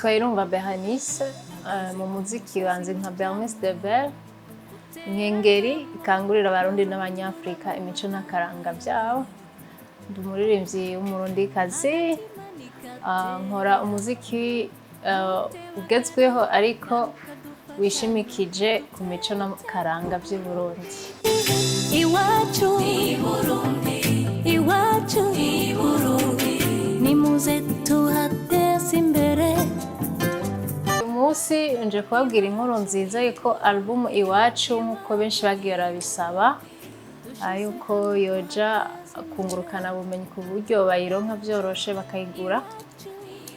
Nitwa Irumva Bernice, mu muziki wanje nka Bernice de Belle, inkengeri ikangurira Abarundi n'Abanyafrika imico n'akaranga vyabo. Ndi umuririmbyi w'Umurundikazi, nkora umuziki ugezweho ariko wishimikije ku mico n'akaranga vy'i Burundi. Iwacu Burundi, iwacu Burundi, nimuze tuhateze imbere. Uyu munsi nje kubabwira inkuru nziza yuko album Iwacu, nk'uko benshi bagiye barabisaba, yuko yoja kungurukana bumenyi ku buryo bayironka vyoroshe bakayigura.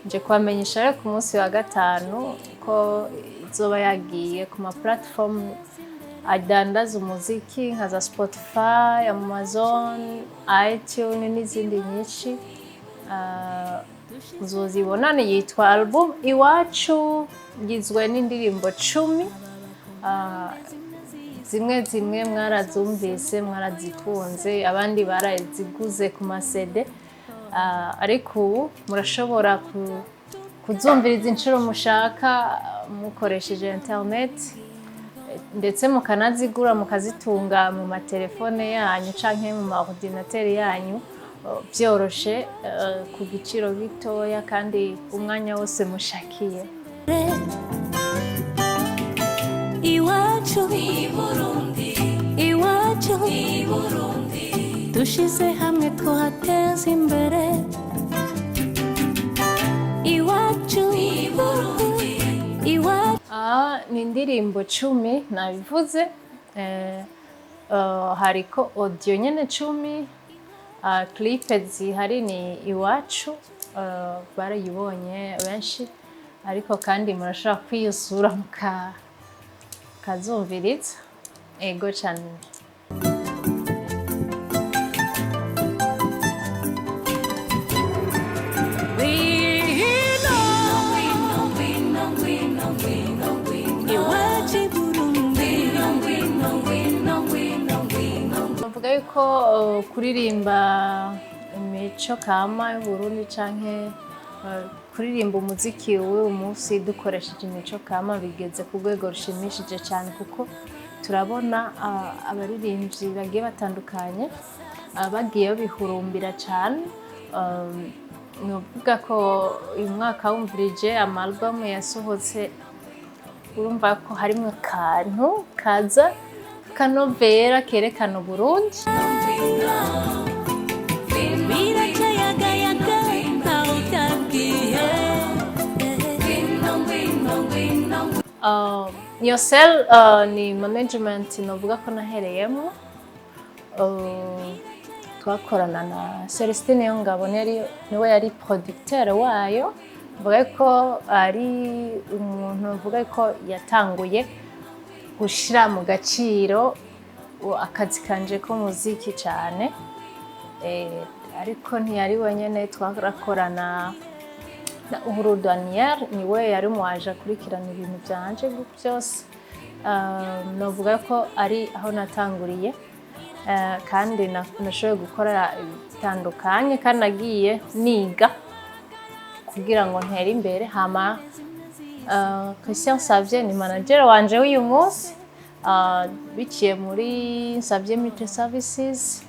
Nje kubamenyesha rero ku munsi wa gatanu ko izoba yagiye ku ma platform adandaza umuziki nka za Spotify, Amazon, iTunes n'izindi nyinshi. Uzozibona yitwa album Iwacu, igizwe n'indirimbo 10. Zimwe zimwe mwarazumvise, mwarazikunze, abandi baraziguze ku ma CD. Ariko ubu murashobora kuzumviriza inshuro mushaka mukoresheje internet, ndetse mukanazigura mukazitunga mu matelefone yanyu canke mu ma ordinateur yanyu vyoroshe, ku giciro gitoya kandi umwanya wose mushakiye. Iwacu Burundi, iwacu Burundi, dushize hamwe twohateza imbere. Iwacu Burundi, iwacu. Ni indirimbo 10 nabivuze, hariko audio nyene 10, clip zihari ni Iwacu, barayibonye benshi, ariko kandi murashobora kwiyusura mukazumviriza ego cane. Iwacu Burundi. Bavuga yuko kuririmba imico kama y'Uburundi canke kuririmba umuziki w'uyu munsi dukoresheje imico kama bigeze ku rwego rushimishije cyane, kuko turabona abaririmbyi bagiye batandukanye bagiye babihurumbira cyane. Ni ukuvuga ko uyu mwaka wumvirije ama album yasohotse, urumva ko harimwo akantu kaza kanovera kerekana Uburundi. Biracayagayaga ntawe utabwiye. Yosel ni management novuga ko nahereyemo. Twakorana na Celestine Niyongabo, niwe yari producteur wayo. Mvuga ko ari umuntu mvuga ko yatanguye gushira mu gaciro akazi kanje k'umuziki cyane. Ariko ntiyari wenyene, twarakorana na Uhuru Daniel, niwe yari muwaje akurikirana ibintu byanje byose. Novuga ko ari aho natanguriye, kandi nashoboye gukora ibitandukanye kandi nagiye niga kugira ngo ntere imbere. Hama Christian Savye ni manager wanje w'uyu munsi. Biciye muri Savye Multi Services,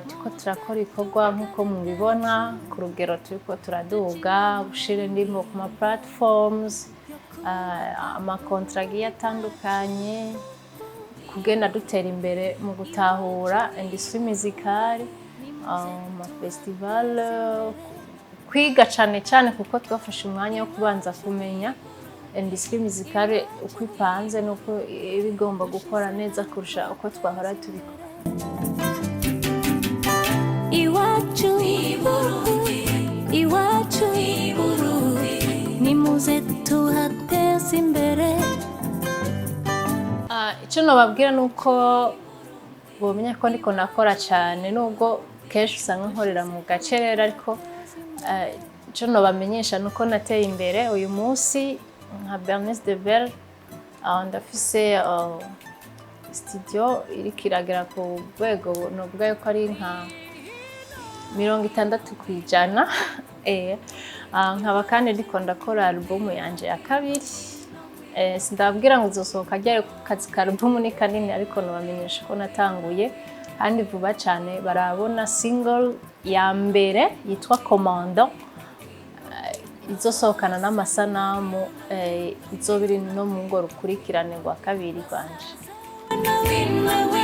turiko turakora ibikorwa nk'uko mubibona ku rugero turiko turaduga, gushira indirimbo ku ma platforms, amakontra agiye atandukanye, kugenda dutera imbere mu gutahura industrie musicale, ama festival, kwiga cane cane, kuko twafashe umwanya wo kubanza kumenya industrie musicale uko ipanze n'uko iba igomba gukora neza kurusha uko twahora tubikora. Iwacu Burundi, iwacu Burundi, nimuze tuhateze imbere. Icyo nababwira ni uko bomenya ko ndiko nakora cyane, nubwo kenshi usanga nkorera mu gacerera, ariko icyo nabamenyesha ni uko nateye imbere uyu munsi nka Bernice de Belle. Ndafise studio iriko iragera ku rwego novuga yuko ari nka 60%. Nkaba kandi ndiko ndakora album yanje ya kabiri. Sindababwira ngo izosohoka ryari kuko akazi ka album ni kanini, ariko nobamenyesha ko natanguye kandi vuba cane barabona single ya mbere yitwa Commandant, izosohokana n'amasanamu, izoba iri no mu ngo rukurikirane rwa kabiri rwanje. Wewe.